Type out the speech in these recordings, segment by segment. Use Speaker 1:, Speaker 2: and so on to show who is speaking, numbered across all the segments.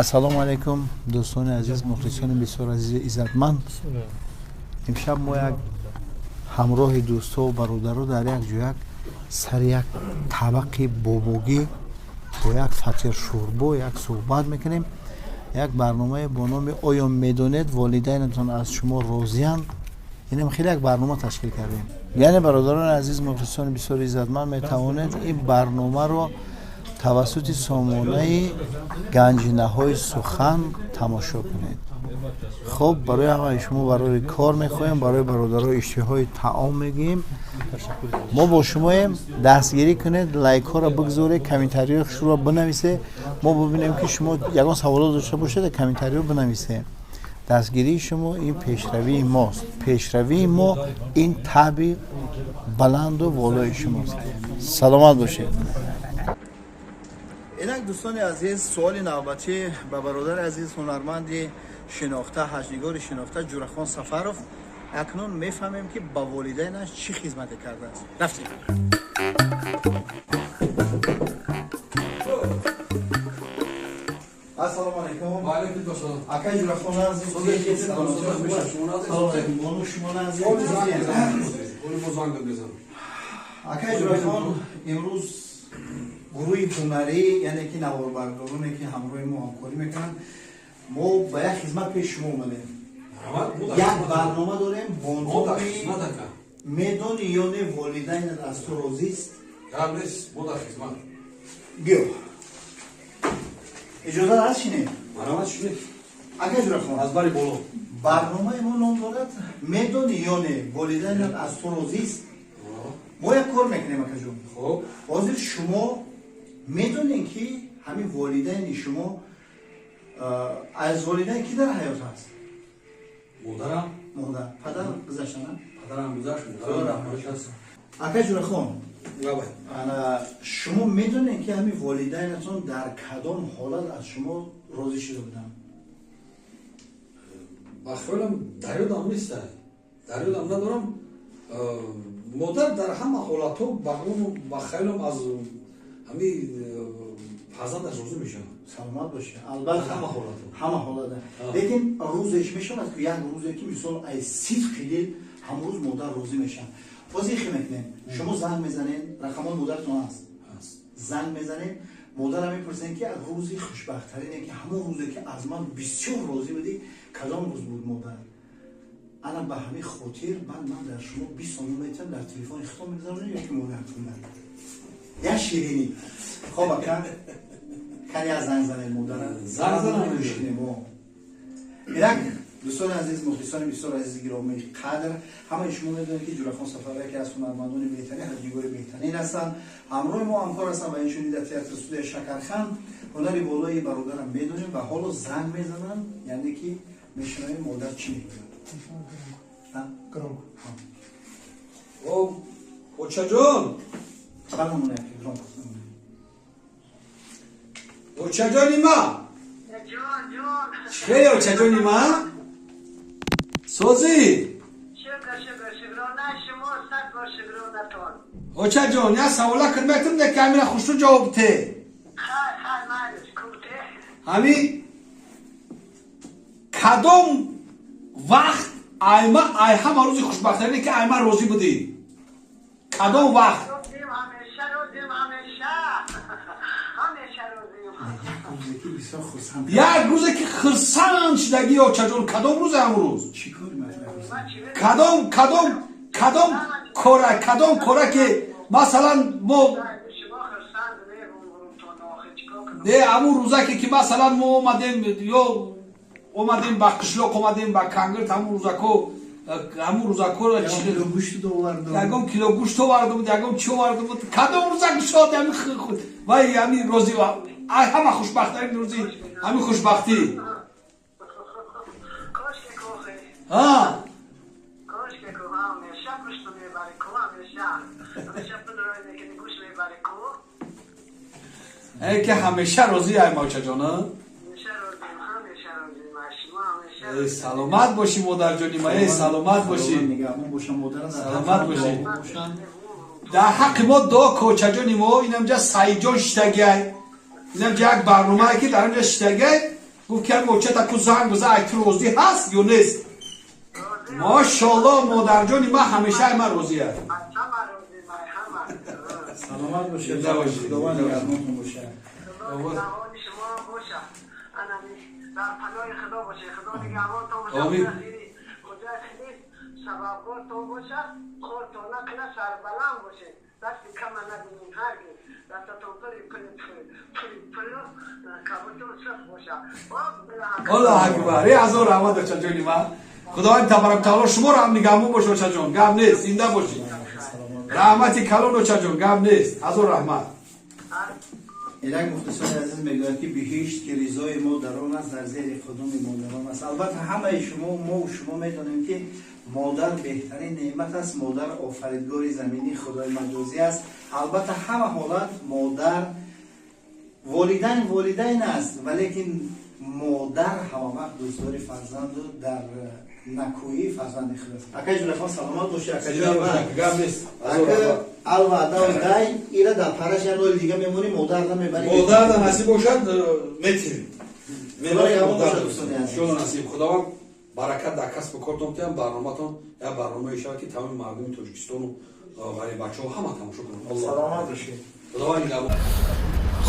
Speaker 1: Ассалому алайкум, дӯстони азиз, мухлисони бисёр азизи иззатманд. Имшаб мо як ҳамроҳи дӯстову бародаро дар як ҷояк сари як табақи бобогӣ бо як фатир шӯрбо як суҳбат мекунем. Як барномае бо номи «Оё медонед, волидайнатон аз шумо розиянд?» Инам хеле як барнома ташкил кардем. Яъне, бародарони азиз, мухлисони бисёр иззатманд, метавонед ин барномаро тавассути сомонаи Ганҷинаҳои сухан тамошо кунед. Хуб, барои ҳамаи шумо барои кор мехоҳем, барои бародаро иштиҳои таом мегӯем. Мо бо шумоем, дастгирӣ кунед, лайкҳоро бигзоред, комментариҳои хушро бинависед. Мо бибинем, ки шумо ягон саволот дошта бошед, комментариҳо бинависед. Дастгирии шумо ин пешравии мост, пешравии мо ин таби баланду волои шумост. Саломат бошед. Инак, дӯстони азиз, суоли навбатӣ ба бародари азиз, ҳунарманди шинохта, ҳаҷнигори шинохта Ҷурахон Сафаров. Акнун мефаҳмем, ки ба волидайнаш чӣ хизмате кардааст. Рафтем. Ассалому алайкум.
Speaker 2: Ва алайкум ассалом.
Speaker 1: Акай Ҷурахон, азиз, бону, шумо назик? Акай Ҷурахон, имрӯз гурӯҳи ҳунарӣ, яъне ки наворбардороне, ки ҳамроҳи мо ҳамкорӣ мекунанд, мо ба як хизмат пеши шумо омадем. Як барнома дорем бо номи «Медонӣ ё не, волидайнат аз ту розист?» Биё, иҷозат ҳаст, шинем? Акай Ҷурахон, барномаи мо ном дорад «Медонӣ ё не, волидайнат аз ту розист?» Мо як кор мекунем, акаҷон. Ҳозир шумо медонем, ки ҳамин волидайни шумо, аз волидайн ки дар ҳаёт ҳаст?
Speaker 2: Модарам.
Speaker 1: Модар. Падар гузаштана?
Speaker 2: Падарам гузашт.
Speaker 1: Ака Ҷурахон, шумо медонем, ки ҳамин волидайнатон дар кадом ҳолат аз шумо розӣ шуда буданд?
Speaker 2: Ба хаёлам, дар ёдам нест, дар ёдам надорам. Модар дар ҳама ҳолатҳо ба хаёлам аз ҳами фарзандаш розӣ мешавад.
Speaker 1: Саломат бошед. Албатта.
Speaker 2: Ҳама ҳолатҳо.
Speaker 1: Ҳама ҳолата, лекин рӯзеш мешавад, ки як рӯзе, ки мисол, ай сидқи дил ҳамрӯз модар розӣ мешавад. Боз ихе мекунем: шумо занг мезанед, рақамои модаратон ҳаст, занг мезанед, модарам мепурсем, ки рӯзи хушбахттарине, ки ҳамон рӯзе, ки аз ман бисёр розӣ будӣ, кадом рӯз буд, модар? Ана ба ҳамин хотир баъд ман дар шумо 20 сомон метиҳам, дар телефони худтон мегузаронед ё ки модаратон як ширинӣ. Хоб, ака, кани аз занг занед модара.
Speaker 2: Занг занам.
Speaker 1: Гӯш кунем. Инак, дӯстони азиз, мухлисони бисёр азизи гиромии қадр, ҳамаи шумо медонед, ки Ҷурахон Сафаров яке аз ҳунармандони беҳтарин, ҳаҷнигори беҳтарин ҳастанд, ҳамроҳи мо ҳамкор ҳастанд ва инчунин дар театр студияи Шакархан. Ҳунари болои бародарам медонем ва ҳоло занг мезананд, яъне ки мешунавем, модар чӣ мегӯяд.
Speaker 3: Громко.
Speaker 2: Очаҷон.
Speaker 1: Бале, громко.
Speaker 2: Очаҷони ма, хеле очаҷони ма, созӣ? Очаҷон, як савола кирметим, де ки ҳамина хушрӯ ҷавоб те. Ҳами кадом вақт айма ай ҳама рӯзи хушбахтарине, ки айма розӣ будӣ, кадом вақт? Як рӯзе, ки хирсанд шудагӣ, очаҷон, кадом рӯзе ҳам рӯз? Кадом кора, кадом кора, ки масалан мо не, ҳамун рӯзаке, ки масалан мо омадем ё омадем ба қишлоқ, омадем ба Кангирт, ҳамун рӯзако, ҳамун рӯзакоро ягон кило гӯшт оварда буд, ягон чӣ оварда буд, кадом рӯзак шод вай ҳамин рози, ҳама хушбахттарин рӯзи ҳамин хушбахтӣ?
Speaker 4: Ҳамеша.
Speaker 2: Ки ҳамеша розӣ ай, мочаҷон? Саломат бошӣ, модарҷони ма, саломат бошӣ, саломат бошӣ. Дар ҳаққи мо дуо, кочаҷони мо. Инамҷа Саидҷон шиштагиай, инамҷа як барномае, ки дар инҷа шиштагиай. Гуфт ки очата ку занг биза, ай ту розӣ ҳаст ё нест? Мошоалло, модарҷони ман ҳамеша ай ман розӣ аст.
Speaker 1: Саломат бошед, худованд нигаҳбонтон бошад.
Speaker 4: Дар паноҳи Худо бошед, Худо нигаҳбонтон бошад.
Speaker 2: Омин.
Speaker 4: Худои хеле сабабгортон бошад, хортон накунад, сарбаланд бошед. Дасти кама набинед ҳаргиз. Дастатон пури пули пули пулу кабутон сурх бошад.
Speaker 2: Аллоҳу акбар. Эй ҳазор раҳмат очаҷони ман. Худованд табарак таоло шуморо ҳам нигаҳбон бошад очаҷон. Гап нест, зинда бошед. Раҳмати калон очаҷон, гап нест. Ҳазор раҳмат.
Speaker 1: Инак мухлисони азиз мегӯянд ки биҳишт ки ризои модарон аст, дар зери қудуми модарон аст. Албатта ҳамаи шумо, мо шумо медонем ки модар беҳтарин неъмат аст, модар офаридгори заминӣ худои маҷозӣ аст. Албатта ҳама ҳолат модар волидайн волидайн аст, валекин модар ҳама вақт дӯстдори фарзанду дар накӯии фарзанди худ аст. Акаи Ҷулайхон саломат бошед, акаи Ҷулайхон. Алваъда дай ира дар параш як роли дига мемонӣ, модар намебарӣ.
Speaker 2: Модар да насиб бошад, метирем.
Speaker 1: Мебарем.
Speaker 2: Насиб Худованд баракат дар касбу кортон диҳам, барноматон як барномае шавад ки тамоми мардуми Тоҷикистону ғариббачаҳо ҳама тамошо кунанд.
Speaker 1: Саломат бошед.
Speaker 2: Худованд нигаҳбон.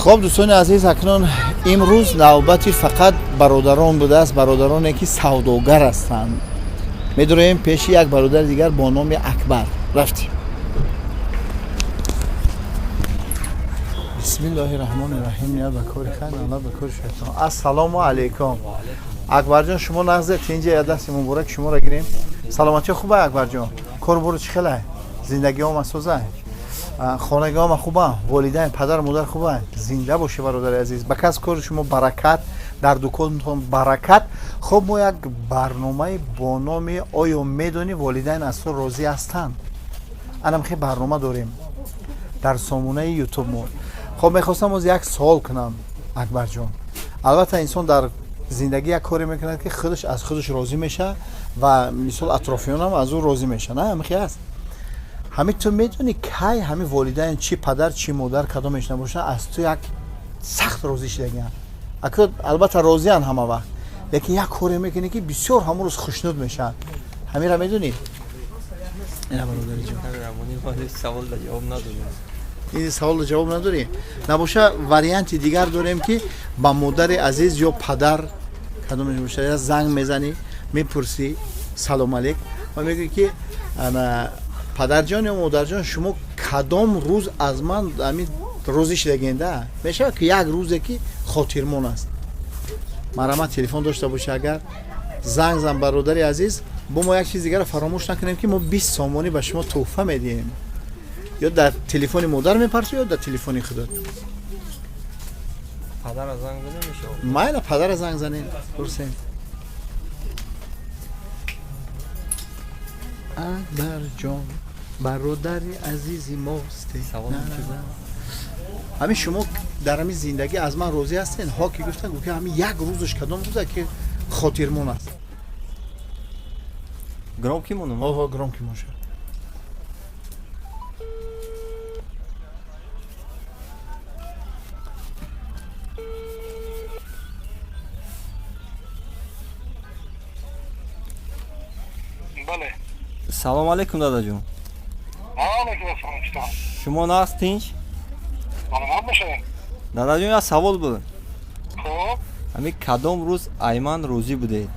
Speaker 1: Хоб дӯстони азиз, акнун имрӯз навбати фақат бародарон будааст, бародароне ки савдогар ҳастанд. Медуроем пеши як бародари дигар бо номи Акбар. Рафтем. Бисмиллоҳи раҳмони раҳим. Ният ба кори хайр, аллоҳ ба кори шайтон. Ассалому алайкум. Акбарҷон, шумо нағзе тинҷа я дасти муборак шуморо гирем. Саломатӣ хуба Акбарҷон? Кору бору чӣ хелай? Зиндагиҳо масозай? Хонагиҳо хуба? Волидайн, падару модар хуба? Зинда бошӣ бародари азиз. Ба касб кори шумо баракат, дар дуконтон баракат. Хуб, мо як барномаи бо номи оё медонӣ волидайн аз ту розӣ ҳастанд? Анам хе барнома дорем дар сомонаи ютуб мо. Хоб мехостам оз як суол кунам Акбарҷон. Албатта инсон дар зиндагӣ як коре мекунад ки худаш аз худаш розӣ мешавад ва мисол атрофиёнам аз ӯ розӣ мешаванд. На, ҳамин хе аст. Ҳамин ту медонӣ кай ҳамин волидайн, чи падар чи модар кадомеш набошанд, аз ту як сахт розӣ шудагианд? Ака албатта розианд ҳама вақт, лекин як коре мекунӣ ки бисёр ҳамон рӯз хушнуд мешаванд. Ҳаминро медонӣ? Ина бародари ҷон.
Speaker 5: Саволда ҷавоб надодем.
Speaker 1: Ин саволда ҷавоб надорӣ? Набоша варианти дигар дорем ки ба модари азиз ё падар кадомеш бошад, я занг мезанӣ, мепурсӣ салом алейк ва мегӯӣ ки падарҷон ё модарҷон, шумо кадом рӯз аз ман ҳамин розӣ шудагенда? Мешавад ки як рӯзе ки хотирмон аст. Марҳамат, телефон дошта боша, агар занг зан бародари азиз. Бо мо як чиз дигарро фаромӯш накунем ки мо 20 сомонӣ ба шумо тӯҳфа медиҳем. Ё дар телефони модар мепартӣ, ё дар телефони худат.
Speaker 5: Падара занг занем мешавад?
Speaker 1: Майла, падара занг занем, пурсем. Акбарҷон, бародари азизи мосте. Ҳамин шумо дар ҳамин зиндагӣ аз ман розӣ ҳастен? Ҳо ки гуфтан, гуфт ки ҳамин як рӯзаш кадом рӯза ки хотирмон аст?
Speaker 5: Громкий монум?
Speaker 1: Ҳо, громкий бошад.
Speaker 4: Бале.
Speaker 5: Салом алейкум дадаҷон.
Speaker 4: Алейкум ассалом.
Speaker 5: Шумо нағз тинч?
Speaker 4: Саломат бошед.
Speaker 5: Дадаҷон, як савол буд.
Speaker 4: Хуб.
Speaker 5: Ҳамин кадом рӯз айман розӣ будед?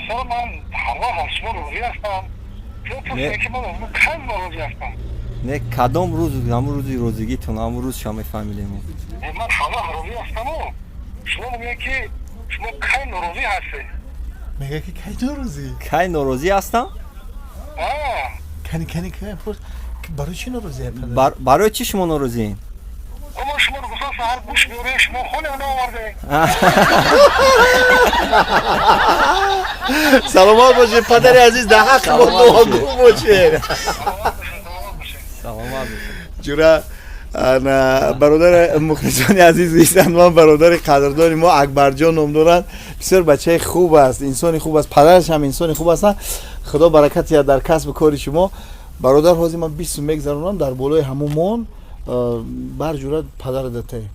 Speaker 4: Сар ман ҳар вақт аз шумо розӣ ҳастам. Шумо пурсидед ки ман аз шумо кай розӣ ҳастам?
Speaker 5: Не, кадом рӯз, ҳамун рӯзи розигитон, ҳамун рӯз шумо мефаҳмидем.
Speaker 4: Ман ҳар вақт розӣ ҳастаму шумо мегӯед ки шумо кай норозӣ ҳастед?
Speaker 1: Мегӯяд ки кай норозӣ?
Speaker 5: Кай норозӣ ҳастам?
Speaker 1: Кани, кани, кани, пурс. Барои чӣ норозӣ ҳастед?
Speaker 5: Барои чӣ шумо норозиед?
Speaker 4: Мо шуморо гуфтам саҳар гӯш биёред, шумо хоне наовардед.
Speaker 1: Саломат бошед падари азиз, дар ҳаққи мо дуогӯ бошед.
Speaker 5: Саломат бошед.
Speaker 1: Ҷура бародари мухлисони азиз истанд, ман бародари қадрдони мо Акбарҷон ном доранд. Бисёр бачаи хуб аст, инсони хуб аст, падараш ҳам инсони хуб ҳастанд. Худо баракат диҳад дар касбу кори шумо. Бародар, ҳозир ман 20 сум мегзаронам дар болои ҳамун мон, бар ҷура падара датае.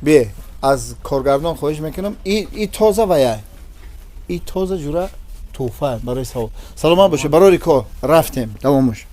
Speaker 1: Бие. Аз коргардон хоҳиш мекунам, и тоза ваяй, и тоза ҷура, тӯҳфа барои савол. Саломат бошед, барори кор. Рафтем, давомаш.